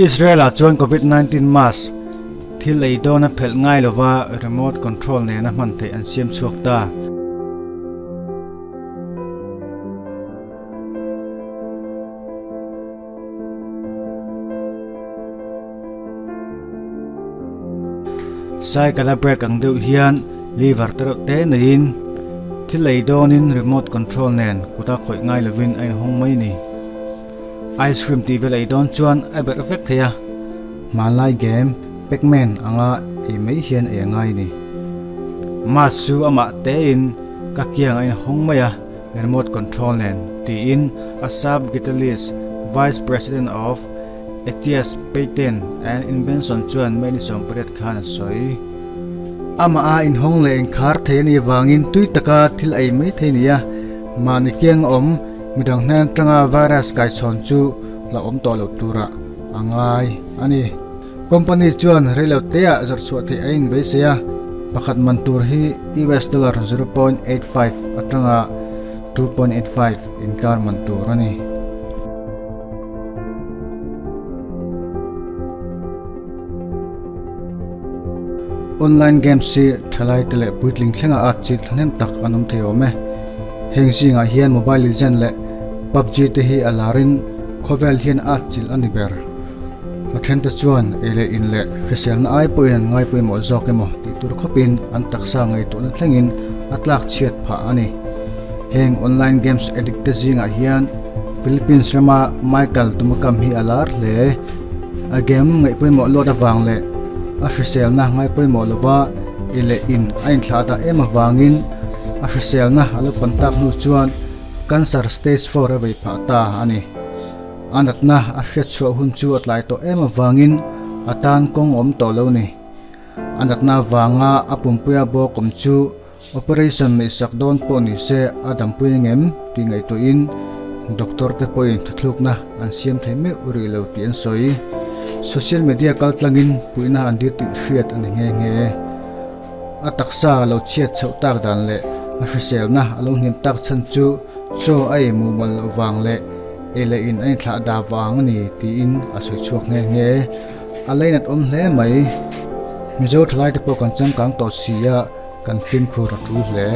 Israel-ah chuan Covid 19 mask thil ei dawna phelh ngai lova remote control nena hman theih an siam chhuak ta. Cycle a brake ang deuh hian lever te reuh te neiin thil ei dawnin remote control nen kuta khawih ngai lovin a inhawng mai a ni. Ice cream tih vel ei dawn chuan a berh vek thei a, hmanlai game Pac-Man anga ei mai hian ei a ngai a ni. Mask chu amah tein ka kiang a inhawng mai a. Remote control nen tiin Asaf Gitalis, Vice President of Etias Patent and Invention chuan May ni 18 khan a sawi. Amah a inhawng leh inkhar thei a nih vangin tui taka thil ei mai thei a ni a, mahni kiang a awm midang hnen atanga virus kaichhawn chu la awm tawh loh turah a ngai a ni. Company chuan reilo teah zawrh chhuah theih a inbeisei a, pakhat man tur hi US dollar 0.85 atanga 2.85 inkar man tur a ni. Online games hi thalai te leh puitling thlenga at chilh thahnem tak an awm thei awm e. Heng zingah hian Mobile Legends leh PUBG te hi a larin khawvel hian at chilh a ni ber. A thente chuan ei leh in leh hriselna ai pawhin an ngai pawimawh zawk emaw tih tur khawpin an taksa ngaihtuahna thlengin a tlak chhiat phah a ni. Heng online games addict te zingah hian Philippines rama Michael Tumakam hi a lar hle. A game ngaih pawimawh luat avang leh a hriselna ngai pawimawh lova ei leh in a inthlah dah em avangin a hriselna a lo pan tak hnu chuan cancer stage four a vei phah ta a ni. A natna a hriat chhuah hun chu a tlai tawh em avangin a tan kawng awm tawh lo ni. A natna avanga a pumpuia bawk awm chu operation neihsak dawn pawh ni se a dampui angem tih ngaihtuahin doctor te pawhin thuthlukna an siam thei meuh rih lo tih an sawi. Social media kaltlangin puihna an dir tih hriat a ni nghe nghe. A taksa a lo chhiat chhoh tak dan leh a hriselna a lo hniam tak chhan chu chaw a ei mumal loh vang leh ei leh in a inthlah dah vang a ni tiin a sawi chhuak nghe nghe. A leinat awm hle mai. Mizo thalaite pawh kan changkang tawh si a, kan fimkhur a tul hle.